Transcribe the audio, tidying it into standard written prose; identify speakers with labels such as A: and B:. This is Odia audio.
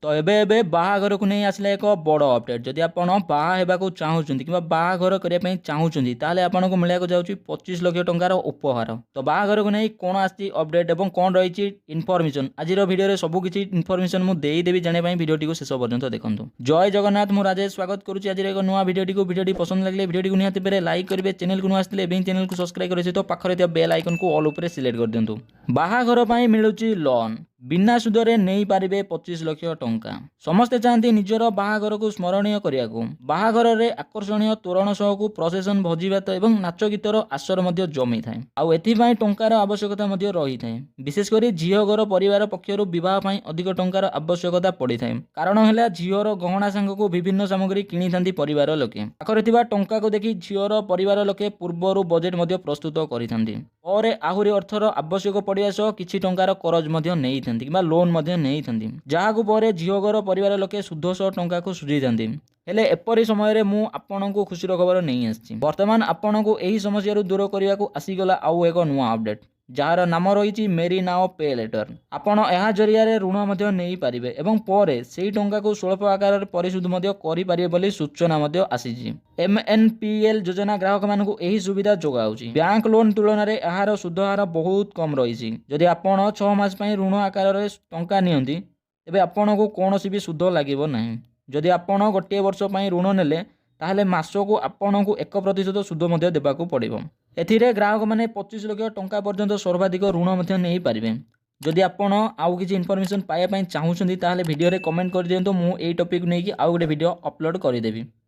A: ତ ଏବେ ଏବେ ବାହାଘରକୁ ନେଇ ଆସିଲା ଏକ ବଡ଼ ଅପଡେଟ୍। ଯଦି ଆପଣ ବାହା ହେବାକୁ ଚାହୁଁଛନ୍ତି କିମ୍ବା ବାହାଘର କରିବା ପାଇଁ ଚାହୁଁଛନ୍ତି, ତାହେଲେ ଆପଣଙ୍କୁ ମିଳିବାକୁ ଯାଉଛି 25 ଲକ୍ଷ ଟଙ୍କାର ଉପହାର। ତ ବାହାଘରକୁ ନେଇ କ'ଣ ଆସିଛି ଅପଡେଟ୍ ଏବଂ କ'ଣ ରହିଛି ଇନଫର୍ମେସନ୍, ଆଜିର ଭିଡ଼ିଓରେ ସବୁ କିଛି ଇନଫର୍ମେସନ୍ ମୁଁ ଦେଇଦେବି। ଜାଣିବା ପାଇଁ ଭିଡ଼ିଓଟିକୁ ଶେଷ ପର୍ଯ୍ୟନ୍ତ ଦେଖନ୍ତୁ। ଜୟ ଜଗନ୍ନାଥ, ମୁଁ ରାଜେଶ, ସ୍ୱାଗତ କରୁଛି ଆଜିର ଏକ ନୂଆ ଭିଡ଼ିଓଟିକୁ। ଭିଡ଼ିଓଟି ପସନ୍ଦ ଲାଗିଲେ ଭିଡ଼ିଓଟିକୁ ନିହାତି ଭାବରେ ଲାଇକ୍ କରିବେ। ଚ୍ୟାନେଲକୁ ନୂଆ ଆସିଥିଲେ ଏବେ ହିଁ ଚ୍ୟାନେଲକୁ ସବସ୍କ୍ରାଇବ୍ କରି ସହିତ ପାଖରେ ଥିବା ବେଲ୍ ଆଇକନ୍କୁ ଅଲ୍ ଉପରେ ସିଲେକ୍ଟ କରିଦିଅନ୍ତୁ। ବାହାଘର ପାଇଁ ମିଳୁଛି ଲୋନ୍, ବିନା ସୁଧରେ ନେଇପାରିବେ 25 ଲକ୍ଷ ଟଙ୍କା। ସମସ୍ତେ ଚାହାନ୍ତି ନିଜର ବାହାଘରକୁ ସ୍ମରଣୀୟ କରିବାକୁ। ବାହାଘରରେ ଆକର୍ଷଣୀୟ ତୋରଣ ସହକୁ ପ୍ରସେସନ, ଭୋଜିଭାତ ଏବଂ ନାଚ ଗୀତର ଆସର ମଧ୍ୟ ଜମିଥାଏ। ଆଉ ଏଥିପାଇଁ ଟଙ୍କାର ଆବଶ୍ୟକତା ମଧ୍ୟ ରହିଥାଏ। ବିଶେଷ କରି ଝିଅ ଘର ପରିବାର ପକ୍ଷରୁ ବିବାହ ପାଇଁ ଅଧିକ ଟଙ୍କାର ଆବଶ୍ୟକତା ପଡ଼ିଥାଏ। କାରଣ ହେଲା, ଝିଅର ଗହଣା ସାଙ୍ଗକୁ ବିଭିନ୍ନ ସାମଗ୍ରୀ କିଣିଥାନ୍ତି ପରିବାର ଲୋକେ। ପାଖରେ ଥିବା ଟଙ୍କାକୁ ଦେଖି ଝିଅର ପରିବାର ଲୋକେ ପୂର୍ବରୁ ବଜେଟ୍ ମଧ୍ୟ ପ୍ରସ୍ତୁତ କରିଥାନ୍ତି। ପରେ ଆହୁରି ଅର୍ଥର ଆବଶ୍ୟକ ପଡ଼ିବା ସହ କିଛି ଟଙ୍କାର କରଜ ମଧ୍ୟ ନେଇଥାନ୍ତି କିମ୍ବା ଲୋନ୍ ମଧ୍ୟ ନେଇଥାନ୍ତି, ଯାହାକୁ ପରେ ଝିଅ ଘର ପରିବାର ଲୋକେ ସୁଧ ସହ ଟଙ୍କାକୁ ସୁଝିଥାନ୍ତି। ହେଲେ ଏପରି ସମୟରେ ମୁଁ ଆପଣଙ୍କୁ ଖୁସିର ଖବର ନେଇ ଆସିଛି। ବର୍ତ୍ତମାନ ଆପଣଙ୍କୁ ଏହି ସମସ୍ୟାରୁ ଦୂର କରିବାକୁ ଆସିଗଲା ଆଉ ଏକ ନୂଆ ଅପଡେଟ୍, ଯାହାର ନାମ ରହିଛି ମେରି now pay letter. ଆପଣ ଏହା ଜରିଆରେ ଋଣ ମଧ୍ୟ ନେଇପାରିବେ ଏବଂ ପରେ ସେହି ଟଙ୍କାକୁ ସ୍ୱଳ୍ପ ଆକାରରେ ପରିଶୋଧ ମଧ୍ୟ କରିପାରିବେ ବୋଲି ସୂଚନା ମଧ୍ୟ ଆସିଛି। ଏମ୍ଏନ୍ପିଏଲ୍ ଯୋଜନା ଗ୍ରାହକମାନଙ୍କୁ ଏହି ସୁବିଧା ଯୋଗାଉଛି। ବ୍ୟାଙ୍କ ଲୋନ୍ ତୁଳନାରେ ଏହାର ସୁଧ ହାର ବହୁତ କମ୍ ରହିଛି। ଯଦି ଆପଣ 6 ମାସ ପାଇଁ ଋଣ ଆକାରରେ ଟଙ୍କା ନିଅନ୍ତି, ତେବେ ଆପଣଙ୍କୁ କୌଣସି ବି ସୁଧ ଲାଗିବ ନାହିଁ। ଯଦି ଆପଣ ଗୋଟିଏ ବର୍ଷ ପାଇଁ ଋଣ ନେଲେ, ତାହେଲେ ମାସକୁ ଆପଣଙ୍କୁ 1% ସୁଧ ମଧ୍ୟ ଦେବାକୁ ପଡ଼ିବ। ଏଥିରେ ଗ୍ରାହକମାନେ 25 ଲକ୍ଷ ଟଙ୍କା ପର୍ଯ୍ୟନ୍ତ ସର୍ବାଧିକ ଋଣ ମଧ୍ୟ ନେଇପାରିବେ। ଯଦି ଆପଣ ଆଉ କିଛି ଇନଫର୍ମେସନ୍ ପାଇବା ପାଇଁ ଚାହୁଁଛନ୍ତି, ତାହେଲେ ଭିଡ଼ିଓରେ କମେଣ୍ଟ କରିଦିଅନ୍ତୁ। ମୁଁ ଏଇ ଟପିକ୍ ନେଇକି ଆଉ ଗୋଟେ ଭିଡ଼ିଓ ଅପଲୋଡ଼ କରିଦେବି।